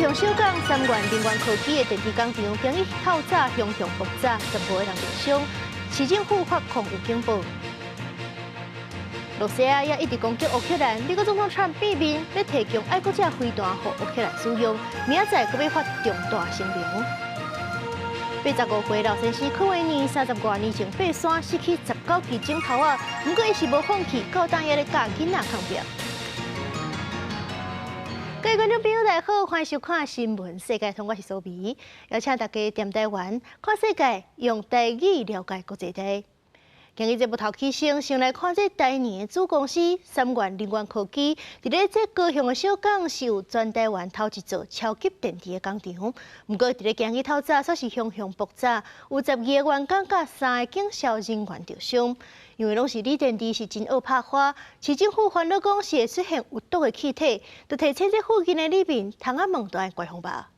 雄小港三元能源科技的電池工廠，今日透早熊熊爆炸，15個人受傷，市政府發空有警報。露西亞也一直攻擊烏克蘭，美國總統川普變面，欲提供愛國者飛彈予烏克蘭使用，明仔載閣欲發重大聲明。85歲老先生柯維尼30外年前爬山失去19支指頭仔，毋過伊是無放棄，到今猶咧教囡仔抗辯。各位觀眾朋友，大家好，歡迎收看《新聞世界通》，我是蘇美，邀請大家踮台灣看世界，用台語了解國際大。今日節目頭起先，先來看這台泥的子公司三元能源科技，佇咧這高雄的小港是有全台灣頭一座超級電池的工廠。毋過佇咧今日透早，煞是熊熊爆炸，有12個員工佮三个警消人員著傷。因為攏是鋰電池是真惡拍火，市政府煩惱講是會出現有毒的氣體，就提醒這附近的里民，窗仔門都愛關好吧。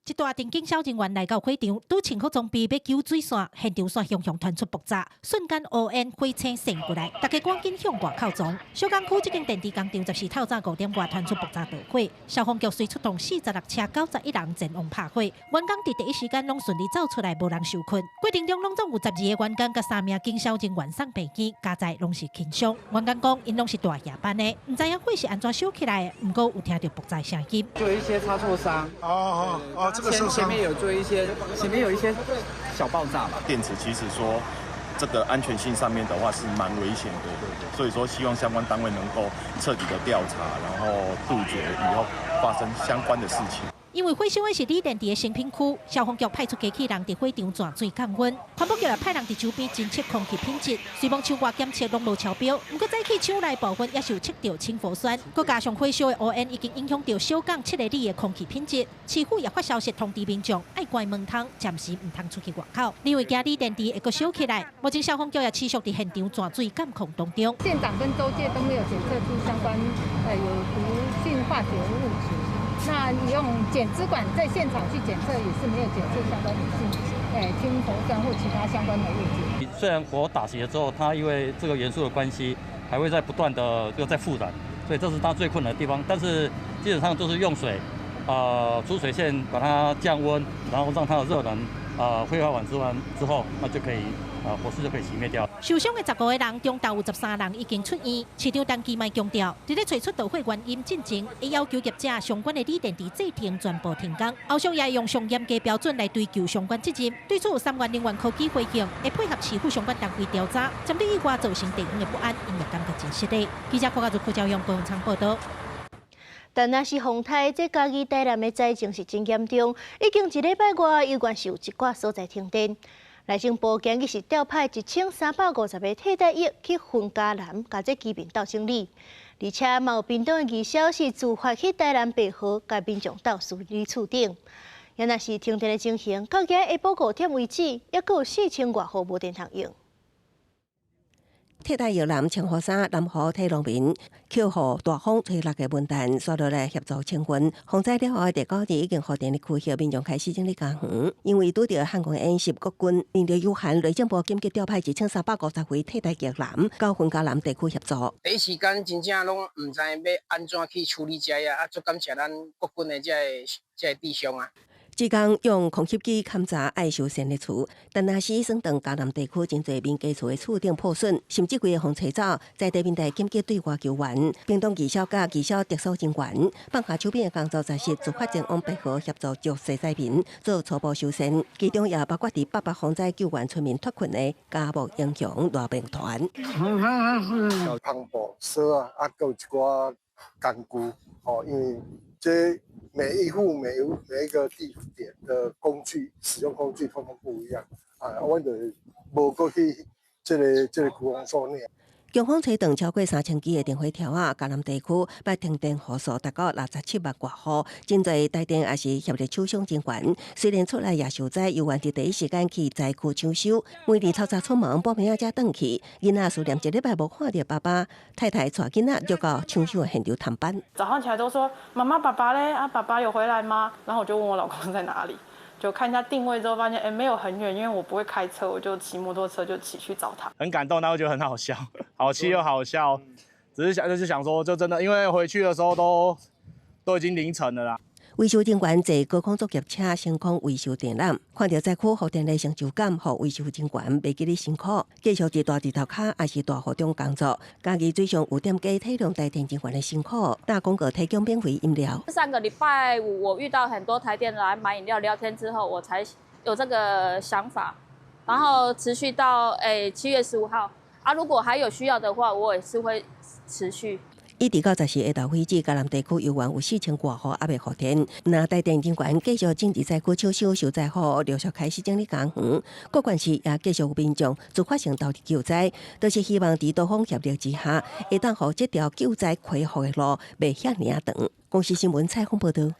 一大陣警消人員來到火場，拄穿好裝備欲救水線，現場煞熊熊傳出爆炸，瞬間烏煙火星扇過來，大家趕緊向外口傱。小港區這間電池工廠14透早5點外傳出爆炸導火，消防局隨出動46車91人前往拍火，員工佇第一時間攏順利走出來，無人受困。過程中攏總有12個員工佮三名警消人員送病院，加在攏是輕傷。員工講，𪜶攏是大夜班的，毋知影火是按怎燒起來的，毋過有聽著爆炸聲音。做一些擦挫傷。哦哦哦。前面有做一些，前面有一些小爆炸嘛。電池其實說，這個安全性上面的話是蠻危險的，所以說希望相關單位能夠徹底的調查，然後杜絕以後發生相關的事情。因為火燒的是鋰電池的成品區，消防局派出機器人佇火場鑽水降溫，環保局也派人佇周邊偵測空氣品質，雖罔廠外檢測攏無超標，毋過早起廠內部分也是有測著氫氟酸，閣加上火燒的烏煙已經影響著小港7個里的空氣品質，市府也發消息通知民眾愛關門窗，暫時毋通出去外口。因為驚鋰電池會閣燒起來，目前消防局也持續佇現場鑽水監控當中。縣長跟州界都沒有檢測出相關有毒性化學物質。那你用檢資管在現場去檢測，也是沒有檢測相關的性，氫氟酸或其他相關的物質。雖然火打熄了之後，它因為這個元素的關係，還會在不斷的這個在復燃，所以這是它最困難的地方。但是基本上就是用水，出水線把它降溫，然後讓它的熱能，揮發完之後，那就可以。啊，火勢就可以熄滅掉。受傷的15個人中，有13人已經出院。市長陳其邁強調，佇咧揣出導火原因進前，會要求業者相關的鋰電池製程全部停工。後續也會用上嚴格標準來追究相關責任。對此，三元能源科技回應，會配合市府相關單位調查，針對意外造成地方的不安，𪜶也感覺真失禮。記者郭家如、柯昭勇高雄採報導。但若是風颱，這嘉義台南的災情是真嚴重，已經一禮拜外，猶原是有一寡所在停電。內政部今日是調派1350個替代役去雲嘉南，共這居民鬥整理，而且嘛有屏東的義消是自發去台南白河，共民眾鬥修理厝頂。也若是停電的情形，到今下晡5點為止，猶閣有4000外戶無電通用。替代役男穿雨衫，淋雨替農民，克服大風吹落的問題，煞落來協助清運。洪災了後，第九日已經予電力區域民眾開始整理家園。因為拄著漢光演習，國軍人力有限，內政部緊急調派1350位替代役男到雲嘉南地區協助。第一時間真正攏毋知欲按怎去處理這啊，足感謝咱國軍的這個弟兄啊。志工用空吸機勘查愛修繕的厝，但若是省長嘉南地區真濟民家厝的厝頂破損，甚至規个予吹走，在地面台緊急對外求援，屏東義消佮義消特殊人員放下手邊的工作，暫時自發前往白河協助弱勢災民做初步修繕，其中也包括佇八八風災救援村民脫困的嘉木英雄羅兵團。帆布、蓑仔，啊，閣有一寡工具，吼，因為這每一戶每一個地點的工具使用工具通通不一樣，啊，阮就無過去這個區公所爾。強風吹斷超過3000支的電火柱仔，嘉南地區捌停電戶數達到67萬外戶，真濟台電也是協力手上人員，雖然出來也受災，猶原佇第一時間去災區搶修。每日透早出門，半暝仔才轉去，囡仔思念一禮拜無看著爸爸，太太帶囡仔就到搶修的現場探班。早上起來都說媽媽爸爸咧，啊爸爸有回來嗎？然後我就問我老公在哪裡。就看一下定位之後，發現哎沒有很遠，因為我不會開車，我就騎摩托車就騎去找他。很感動，但我覺得很好笑，好氣又好笑，只是想就是想說，就真的，因為回去的時候都已經凌晨了啦。維修人員坐高空作業車升空維修電纜，看著災區予電的成就感，予維修人員袂記得辛苦。繼續佇大日頭跤，抑是大雨中工作。嘉義水上有店家體諒台電人員的辛苦，搭廣告提供免費飲料。上個禮拜五，我遇到很多台電來買飲料聊天之後，我才有這個想法，然後持續到7月15號啊，如果還有需要的話，我也是會持續。一直到十四下晝為止，嘉南地區猶原有4000外戶猶未予電。若台電人員繼續進入災區搶修受災戶，陸續開始整理工園。各縣市也繼續有民眾自發性投入救災，都是希望佇多方協力之下，會當予這條救災恢復的路袂遐爾仔長。公視新聞採訪報導。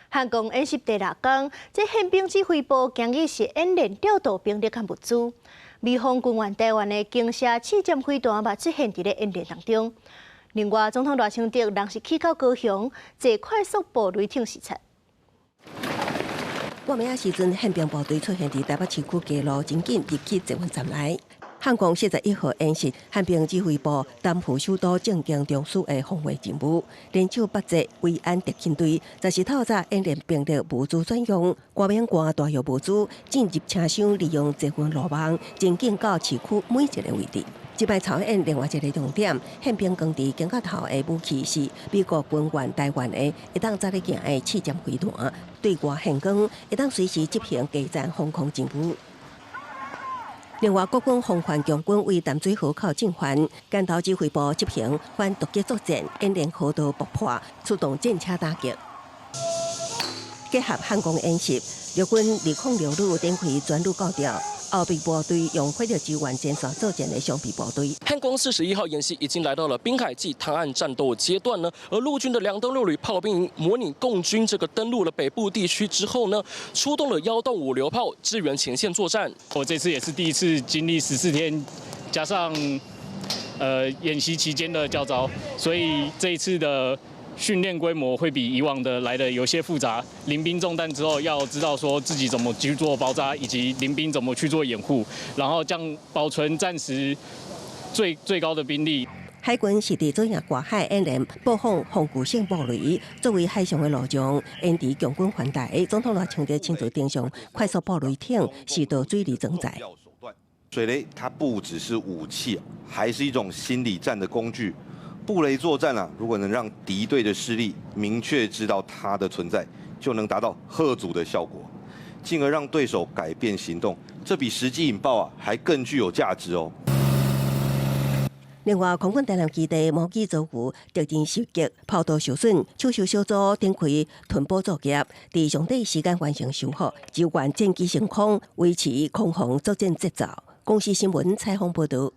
漢光演習第六工，這憲兵指揮部今日是演練調度兵力佮物資。美方軍援台灣的驚蛇刺針飛彈嘛出現佇咧演練當中。另外，總統賴清德人是去到高雄坐快速布雷艇視察。半暝仔時陣，憲兵部隊出現佇台北市區街路，真緊入去捷運站內。漢光41號演習，憲兵指揮部擔負首都政經中樞的防衛任務，聯手八節維安特勤隊，就是透早演練兵力物資轉用，官兵官大約物資進入車廂，利用捷運路網，前進到市區每一個位置。這擺操演另外一個重點，憲兵扛佇肩胛頭的武器是美國軍援台灣的，會當走咧行的刺針飛彈，對外獻光，會當隨時執行基層防空任務。另外，國軍防範強軍為淡水河口進犯，竿頭指揮部執行反突擊作戰，演練河道爆破，出動戰車打擊。結合漢光演習，陸軍206旅展開全旅教調。後備部隊用火力支援前線作戰的常備部隊。漢光41號演習已經來到了濱海暨灘岸戰鬥階段呢，而陸軍的2登6旅炮兵營模擬共軍這個登陸了北部地區之後呢，出動了1洞5榴炮支援前線作戰。我這次也是第一次經歷14天，加上演習期間的教召，所以這一次的訓練規模會比以往的來的有些複雜。臨兵中彈之後，要知道說自己怎麼去做包紮，以及臨兵怎麼去做掩護，然後將保存戰時最最高的兵力。海軍是佇左營外海演練布放防禦性布雷，作為海上的路障，延遲共軍犯台。總統賴清德親自登上快速布雷艇，視導水雷裝載。水雷它不只是武器，還是一種心理戰的工具。布雷作戰啊，如果能讓敵對的勢力明確知道它的存在，就能達到嚇阻的效果，進而讓對手改變行動。這比實際引爆啊還更具有價值哦。另外，空軍台南基地模擬遭遇敵人襲擊，跑道受損，搶修小組展開屯補作業，佇上短時間完成修復，支援戰機升空，維持空防作戰節奏。公視新聞採訪報導。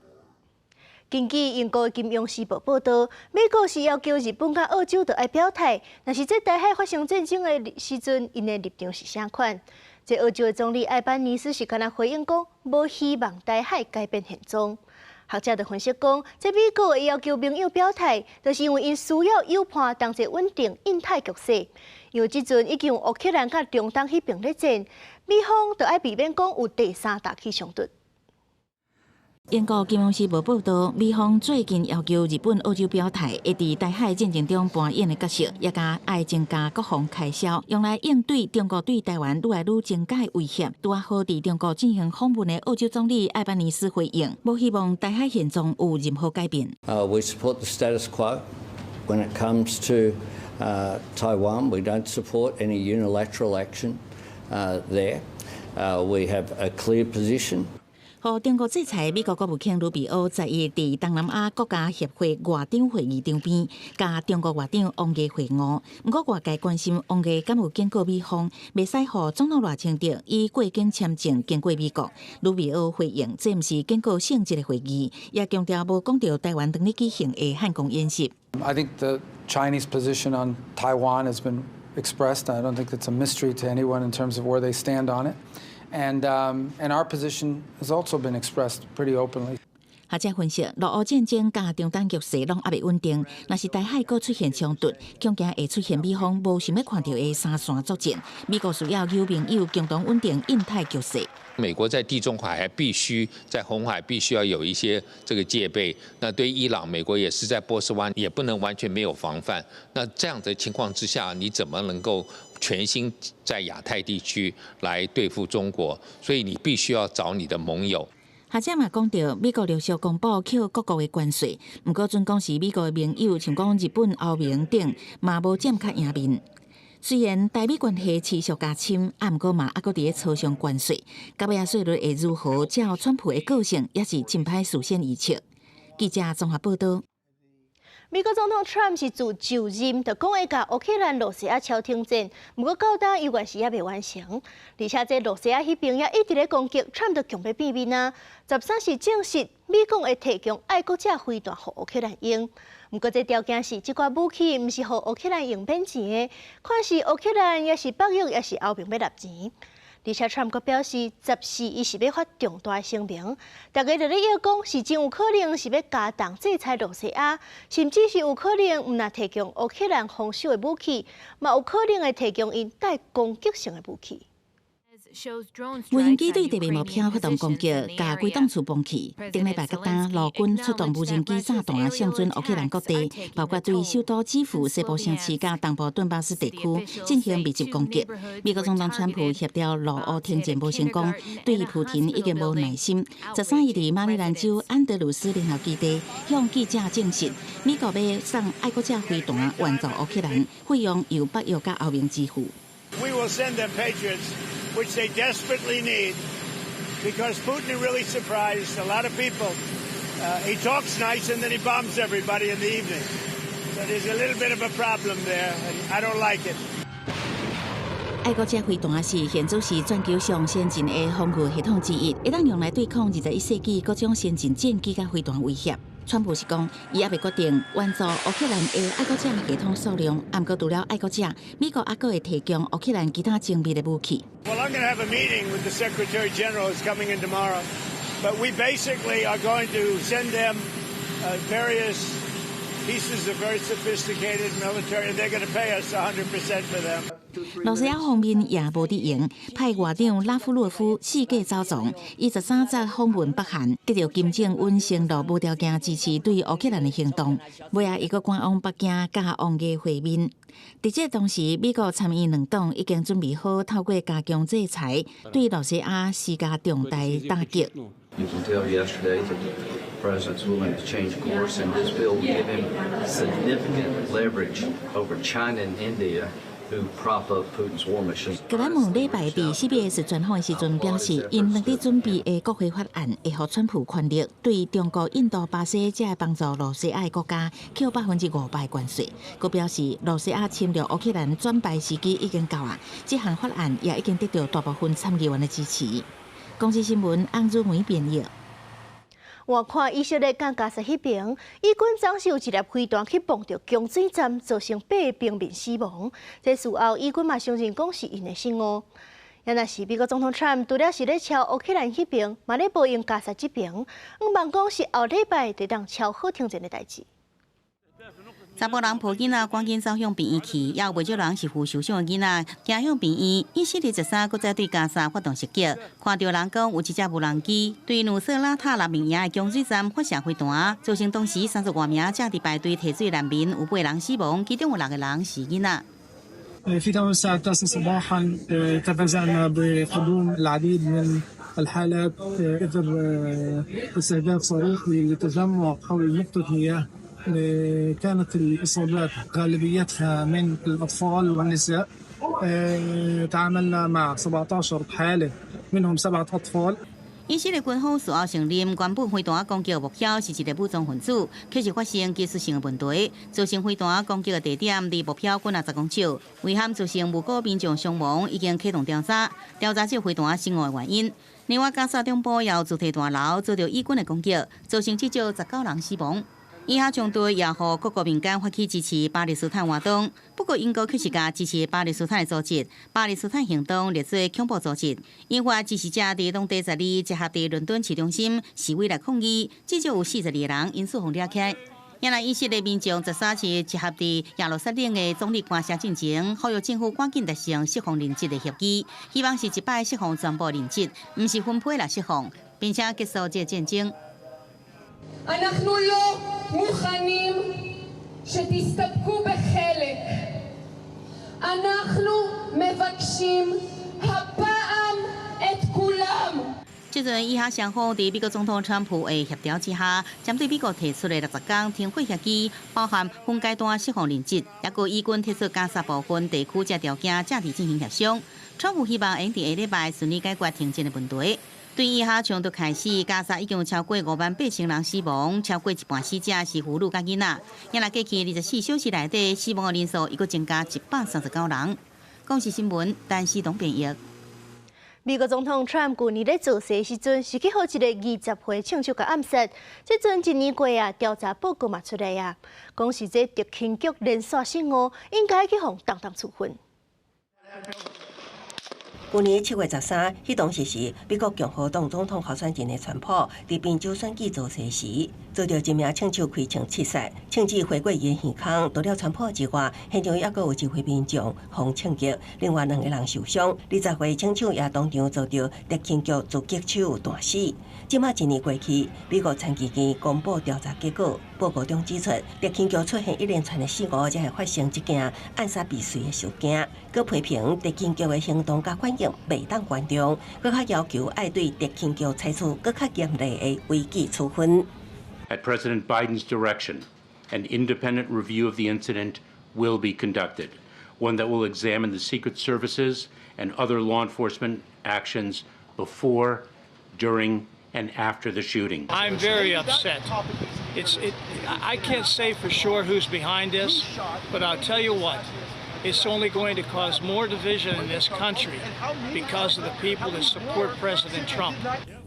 根據英國《金融時報》報導，美國是要求日本佮澳洲著愛表態，若是這台海發生戰爭的時陣，𪜶的立場是啥款？這澳洲的總理艾班尼斯是敢若回應講，無希望台海改變現狀。學者就分析講，這美國會要求盟友表態，就是因為𪜶需要友伴同齊穩定印太局勢。因為這陣已經有烏克蘭佮中東彼爿咧戰，美方就愛避免講有第三大起衝突。英國金融時報報導，美方最近要求日本、澳洲表態，會佇台海戰爭中扮演的角色，也共愛增加國防開銷，用來應對中國對台灣愈來愈增加的威脅。拄仔好佇中國進行訪問的澳洲總理艾班尼斯回應，無希望台海現狀有任何改變。 We support the status quo when it comes to Taiwan. We don't support any unilateral action there. We have a clear position. 予中國制裁，美國國務卿魯比歐10日佇東南亞國家協會外長會議場邊，佮中國外長王毅會晤。毋過外界關心王毅敢有警告美方，袂使予總統賴清德以過境簽證經過美國。魯比歐回應，這毋是警告性質的會議，也強調無講著台灣當日舉行的漢光演習。 I think the Chinese position on Taiwan has been expressed. I don't think it's a mystery to anyone in terms of where they stand on it. And our position has also been expressed pretty openly. 漢學者分析，俄烏戰爭佮中東局勢攏猶未穩定，若是台海閣出現衝突，恐驚會出現美方無想欲看著的三線作戰。美國需要有盟友共同穩定印太局勢。美國在地中海還必須在紅海必須要有一些這個戒備。那對伊朗，美國也是在波斯灣，也不能完全沒有防範。那這樣的情況之下，你怎麼能夠全心在亞太地區來對付中國？所以你必須要找你的盟友。學者嘛講著，美國陸續公布扣各國的關稅，毋過準講是美國的盟友，像講日本、歐盟等，嘛無佔較贏面。雖然台美關係持續加深，啊，毋過嘛猶閣佇咧磋商關稅，到尾仔稅率會如何？照川普的個性，也是真歹事先預測。記者綜合報導。美國總統 Trump 是自就任就講會共烏克蘭、羅西亞敲停戰，毋過到今猶原是猶未完成。而且這羅西亞彼邊也一直咧攻擊，Trump 就強欲變面啊。13是證實美國會提供愛國者飛彈予烏克蘭用，毋過這條件是這寡武器毋是予烏克蘭用免錢的，看是烏克蘭抑是北約抑是歐盟欲納錢。而且川普閣表示，14伊是欲發重大聲明，大家就咧臆講是真有可能是欲加重制裁羅西亞，甚至是有可能毋但提供烏克蘭防守的武器，嘛有可能會提供𪜶帶攻擊性的武器。無人機對特別目標發動攻擊，共規棟厝崩去。頂禮拜佮今，陸軍出動無人機炸彈，向準烏克蘭各地，包括對首都基輔、西部城市佮東部頓巴斯地區進行密集攻擊。美國總統川普協調俄烏停戰無成功，對普廷已經無耐心。13日佇馬里蘭州安德魯斯聯合基地向記者證實，美國欲送愛國者飛彈援助烏克蘭，費用由北約佮歐盟支付。 We will send them Patriots, which they desperately need, because Putin really surprised a lot of people. He talks nice and then he bombs everybody in the evening. So there's a little bit of a problem there, and I don't like it. 愛國者飛彈是現今是全球上先進的防禦系統之一，會當用來對抗21世紀各種先進戰機佮飛彈威脅。川普是講，伊猶未決定援助烏克蘭的愛國者系統數量，毋過除了愛國者，美國猶閣會提供烏克蘭其他精密的武器。 Well, I'm going to have a meeting with the Secretary General who's coming in tomorrow. But we basically are going to send them various pieces of very sophisticated military, and they're going to pay us 100% for them. 羅西亞方面也無佇閒，派外長拉夫洛夫四界走傱，伊13則訪問北韓，得著金正恩承諾無條件支持對烏克蘭的行動。尾仔伊閣趕往北京佮王毅會面。佇這同時，美國參議兩黨已經準備好透過加強制裁，對羅西亞施加重大打擊。 You can tell yesterday that the president's willing to change course, and this bill will give him significant leverage over China and India, who prop up Putin's war machine. 格蘭姆禮拜佇 CBS 專訪的時陣表示，𪜶正佇準備的國會法案會予川普權力對中國、印度、巴西這个幫助羅西亞的國家扣500%關稅。閣表示，羅西亞侵略烏克蘭轉敗時機已經到啊！這項法案也已經得到大部分參議員的支持。公視新聞翁如梅編譯。換看以色列佮加薩彼邊，以軍昨是有一粒飛彈去碰著供水站，造成八个平民死亡。這事後，以軍嘛承認講是𪜶的失誤。也若是美國總統川普除了是咧敲烏克蘭彼邊，嘛咧報應加薩這邊，向望講是後禮拜就當敲好停戰的代誌。查埔人抱囡仔趕緊走向病院去，也有袂少人是扶受傷的囡仔行向病院。以色列13閣再對加沙發動襲擊，看著人講有一隻無人機對努瑟拉塔難民營的供水站發射飛彈，造成當時30外名正佇排隊提水難民有八人死亡，其中有六個人是囡仔。 في تمام الساعة التاسعة صباحا تفاجأنا بقدوم العديد من الحالات إثر استهداف صاروخي لتجمع حول نقطة مياه. كانت الإصابات غالبيتها من الأطفال والنساء. تعاملنا مع 17 حالة منهم 7 أطفال. 以色列軍方事後承認，原本飛彈攻擊的目標是一個武裝分子，卻是發生技術性的問題，造成飛彈攻擊的地點離目標僅若10公尺，遺憾造成無辜民眾傷亡，已經啟動調查，調查這飛彈失誤的原因。另外，加沙中部也有住宅大樓遭著以軍的攻擊，造成至少19人死亡。以哈衝突也予各國民間發起支持巴勒斯坦活動，不過英國卻是共支持巴勒斯坦的組織巴勒斯坦行動列做恐怖組織，引發支持者佇當地十二集合佇倫敦市中心示威來抗議，至少有42個人因此予掠起來。原來以色列民眾13日集合佇耶路撒冷的總理官舍進前，呼籲政府趕緊達成釋放人質的協議，希望是一擺釋放全部人質，毋是分批來釋放，並且結束這個戰爭。 אנחנו לא מוכנים שתסתפקו בחלק. אנחנו מבקשים הפעם את כולם. 這陣以哈雙方佇美國總統川普的協調之下，針對美國提出的60天停火協議，包含分階段釋放人質，抑閣以軍撤出加沙部分地區這條件，正佇進行協商。川普希望會佇下禮拜順利解決停戰的問題。對以哈衝突開始，加沙已經有超過5萬8千人死亡，超過一半死者是婦女佮囡仔。若過去24小時內底死亡的人數，又閣增加139人。公視新聞，陳思東編譯。美國總統川普舊年咧造勢時陣，是去予一个20歲槍手共暗殺。這陣一年過啊，調查報告嘛出來啊，講是這特勤局連續失誤，應該去予重重處分。舊年7月13，彼當時是美國共和黨總統候選人的川普佇賓州選舉造勢時，遭著一名槍手開槍刺殺，槍支飛過伊的耳空。除了川普之外，現場猶閣有一位民眾予槍擊，另外兩个人受傷。20歲槍手也當場遭著特勤局狙擊手彈死。這馬一年過去，美國參議院公布調查結果，報告中指出，特勤局出現一連串的失誤，才會發生這件暗殺未遂的事件。閣批評特勤局的行動佮反應袂當原諒，閣較要求愛對特勤局採取閣較嚴厲的違紀處分。 At President Biden's direction, an independent review of the incident will be conducted, one that will examine the Secret Service's and other law enforcement actions before, during, and after the shooting. I'm very upset. I can't say for sure who's behind this, but I'll tell you what. It's only going to cause more division in this country because of the people that support President Trump.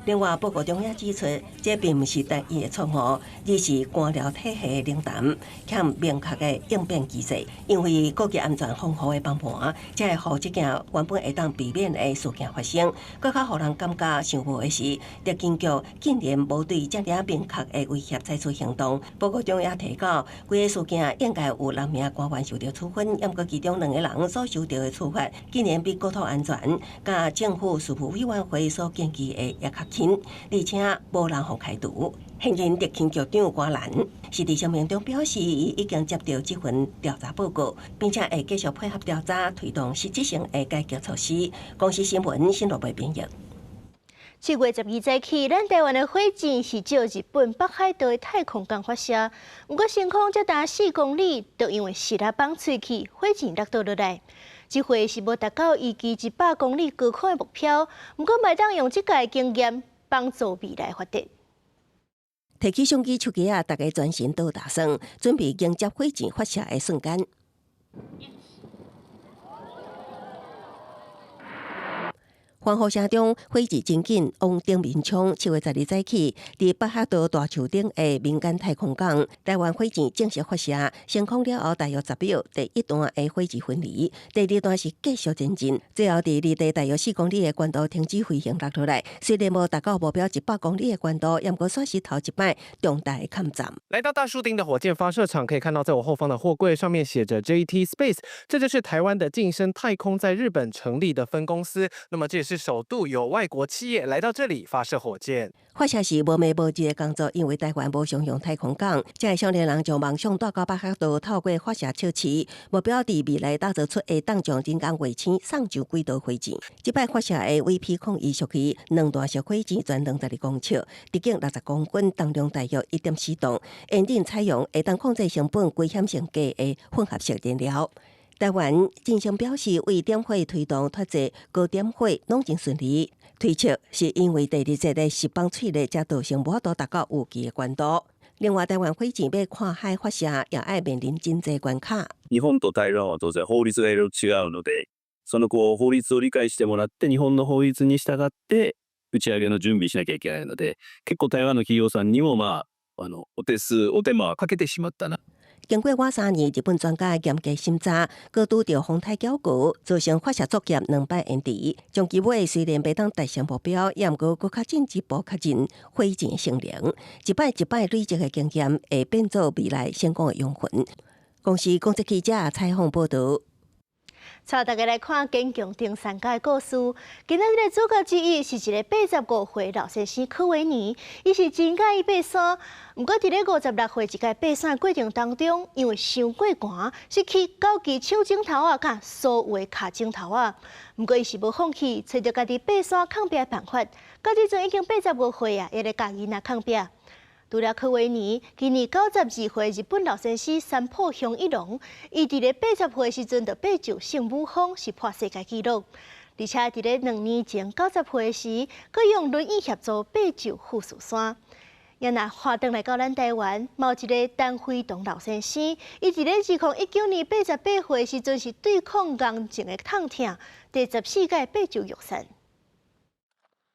另外，報告中也指出，這並毋是單一的錯誤，而是官僚體系的冷淡，欠明確的應變機制。因為國家安全防護的崩盤，才會予這件原本會當避免的事件發生。閣較予人感覺傷無的是，特勤局竟然無對這爾明確的威脅採取行動。報告中也提到，規个事件應該有六名官員受著處分，毋過其中兩个人所受著的處罰，竟然比國土安全佮政府事務委員會所建議的猶較輕，而且無人予開除。現任特勤局長戈蘭是佇聲明中表示，伊已經接到這份調查報告，並且會繼續配合調查，推動實質性的改革措施。公視新聞新羅編譯。7月12早起，咱台灣的火箭是照日本北海道的太空港發射，毋過升空才焦4公里，就因為石仔枋碎去，火箭落倒落來。這回是無達到預期100公里高空的目標，毋過嘛會當用這個經驗幫助未來發展。提起相機手機仔，大家專心倒打算，準備迎接火箭發射的瞬間。歡呼聲中，火箭真緊往頂面衝。7月12早起，佇北海道大樹頂的民間太空港，台灣火箭正式發射，升空了後大約10秒，第一段的火箭分離，第二段是繼續前進，最後佇離地大約4公里的高度停止飛行落落來。雖然無達到目標100公里的高度，毋過算是頭一擺重大的進展。來到大樹頂的火箭發射場，可以看到在我後方的貨櫃上面寫着 JT Space，這就是台灣的晉升太空在日本成立的分公司。那麼這也是首度有外國企業來到這裡發射火箭。發射是無暝無日的工作，因為台灣無常用太空港，這个少年人將夢想帶到北海道，透過發射測試，目標佇未來打造出會當將人工衛星送上軌道火箭。這擺發射的 VP-01屬於兩段式火箭，全長12公尺，直徑60公分，重量大約1.4噸，引擎採用會當控制成本危險性低的混合式燃料。台灣晉升表示，為點火推動脫節高點火攏真順利。推測是因為第二節的石枋碎裂，才造成無法度達到預期的高度。另外，台灣火箭欲跨海發射，也愛面臨真濟關卡。日本と台灣は当然法律がいろいろ違うので、そのこう法律を理解してもらって、日本の法律に従って打ち上げの準備しなきゃいけないので、結構台湾の企業さんにもまああのお手数お手間かけてしまったな。經過倚3年，日本專家嚴格審查，閣拄著風颱攪局，造成發射作業兩擺延遲。長期尾雖然袂當達成目標，也毋過閣較進一步確認火箭性能。一擺一擺累積的經驗，會變做未來成功的養分。公視公司記者採訪報導。帶大家來看堅強登山家的故事。今仔日的主角之一是一个85歲老先生柯維尼，伊是真佮意爬山，毋過佇咧56歲一屆爬山的過程當中，因為傷過寒，失去九支手指頭仔，佮所有的跤指頭仔。毋過伊是無放棄，揣著家己爬山抗壁的辦法。到這陣已經85歲啊，猶咧教囡仔抗壁。除了柯維尼，今年92歲日本老先生三浦雄一郎，伊佇咧80歲時陣就爬上聖母峰，是破世界紀錄。而且佇咧2年前90歲時，閣用輪椅協助爬上富士山。也若話轉來到咱台灣，嘛有一个陳輝堂老先生，伊佇咧2019年88歲時陣是對抗癌症的痛疼，第14屆爬上玉山。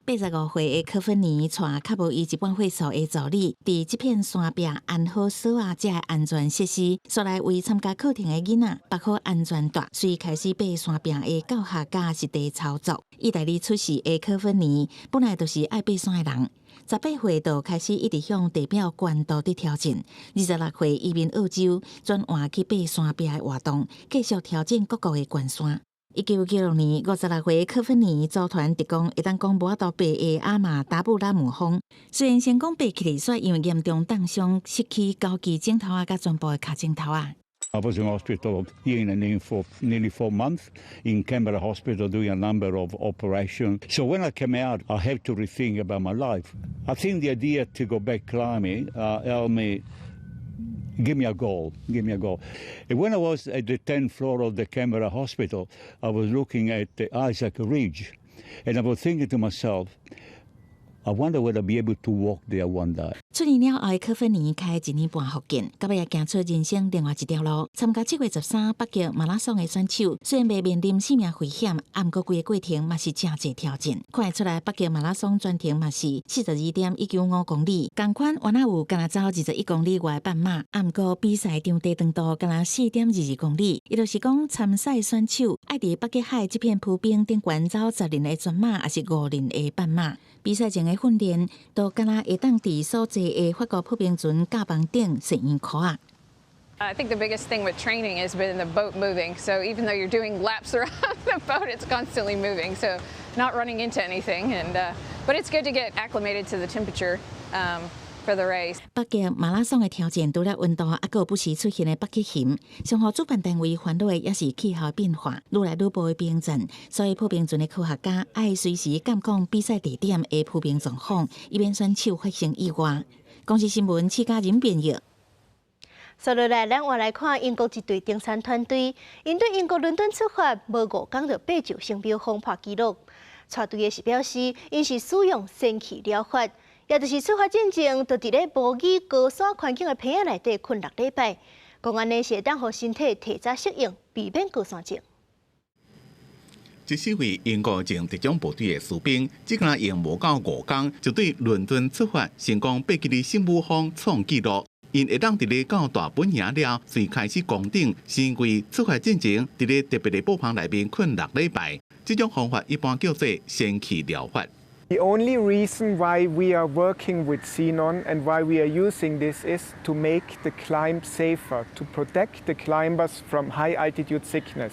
85歲的柯芬尼帶較無伊一半歲數的助理，佇這片山壁安好鎖仔這个安全設施，煞來為參加課程的囡仔綁好安全帶，隨開始爬山壁的教學佮實地操作。意大利出世的柯芬尼本來就是愛爬山的人，18歲就開始一直向地表懸度佇挑戰。26歲移民澳洲，轉換去爬山壁的活動，繼續挑戰各國的懸山。1996年，56歲柯芬尼組團特攻會當講無法度爬的阿瑪達布拉姆峰，雖然成功爬起來，卻因為嚴重凍傷，失去九支指頭仔佮全部的跤指頭仔。 I was in hospital here in for nearly 4 months in Canberra Hospital doing a number of operations. So when I came out, I had to rethink about my life. I think the idea to go back climbing helped me give me a goal, give me a goal. And when I was at the 10th floor of the Canberra Hospital, I was looking at the Isaac Ridge, and I was thinking to myself, I wonder whether I'll be able to walk there one day. 出院了後，柯芬尼開一年半復健，到尾也行出人生另外一條路。參加7月13北極馬拉松的選手，雖然袂面臨性命危險，毋過規个過程嘛是誠濟挑戰。看會出來，北極馬拉松全程嘛是42.195公里，仝款原來有敢若走21公里外的半馬，毋過比賽場地長度敢若4.22公里。伊就是講，參賽選手愛佇北極海這片浮冰頂懸走10人的全馬，抑是5人的半馬。比賽前的訓練，都敢若會當佇所坐的法國破冰船甲板頂實驗箍仔。 I think the biggest thing with training has been the boat moving. So even though you're doing laps around the boat, it's constantly moving. So not running into anything. But it's good to get acclimated to the temperature for the race. 北極馬拉松的挑戰，除了溫度，猶閣有不時出現的北極熊，上予主辦單位煩惱的也是氣候變化，愈來愈薄的冰層。所以破冰船的科學家愛隨時監控比賽地點的浮冰狀況，以免選手發生意外。公視新聞，施嘉仁編譯。接落來，咱換來看英國一隊登山團隊，𪜶對英國倫敦出發，無5工就爬上聖母峰破紀錄。帶隊的是表示，𪜶是使用氙氣療法，也就是出發進前，就佇咧模擬高山環境的棚仔內底睏6禮拜，講按呢是會當予身體提早適應，避免高山症。這四位英國前特種部隊的士兵，只敢用無夠5工，就對倫敦出發，成功爬起聖母峰創紀錄。𪜶會當佇咧到大本營了，隨開始攻頂，是因為出發進前，佇咧特別的布棚內面睏6禮拜。這種方法一般叫做氙氣療法。 The only reason why we are working with xenon and why we are using this is to make the climb safer, to protect the climbers from high altitude sickness.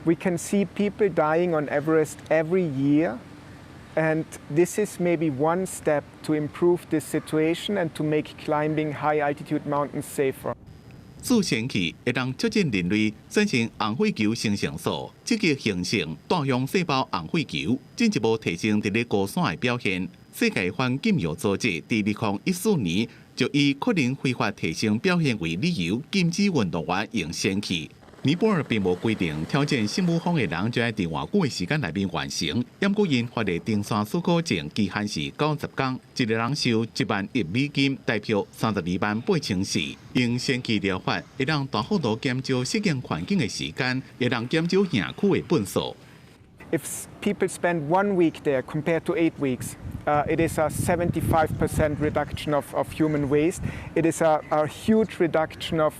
We can see people dying on Everest every year, and this is maybe one step to improve this situation and to make climbing high altitude mountains safer. 注氙氣會當促進人類產生紅血球生成素，積極形成大雄細胞紅血球，進一步提升佇咧高山的表現。世界反禁藥組織佇2014年就以可能非法提升表現為理由，禁止運動員用氙氣。尼泊爾並無規定挑戰聖母峰的人就愛佇偌久的時間內面完成，毋過𪜶發的登山許可證期限是90工，一个人收1萬1美金，大約32萬8千四。用氙氣療法，會當大幅度減少適應環境的時間，會當減少營區的糞掃。If people spend one week there compared to 8 weeks, it is a 75% reduction of human waste. It is a huge reduction of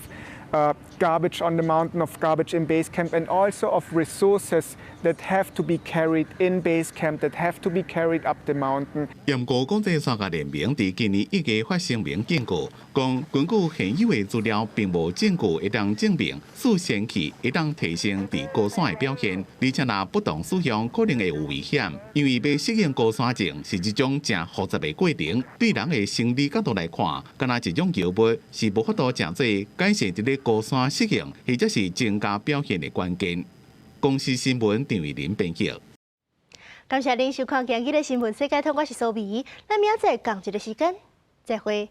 garbage on the mountain, of garbage in base camp, and also of resources that have to be carried in base camp, that have to be carried up the mountain. 毋過國際山岳聯盟佇今年1月發聲明警告，講根據現有的資料，並無證據會當證明四仙氣會當提升佇高山的表現，而且若不當使用可能會有危險，因為欲適應高山症是一種誠複雜的過程。對人的生理角度來看，干焦一種藥物是無法度誠濟改善佇咧高山適應，或者是增加表現的關鍵。公視新聞張玉林編輯。感謝您收看今日的新聞世界通，我是蘇美。咱明仔載仝一个時間，再會。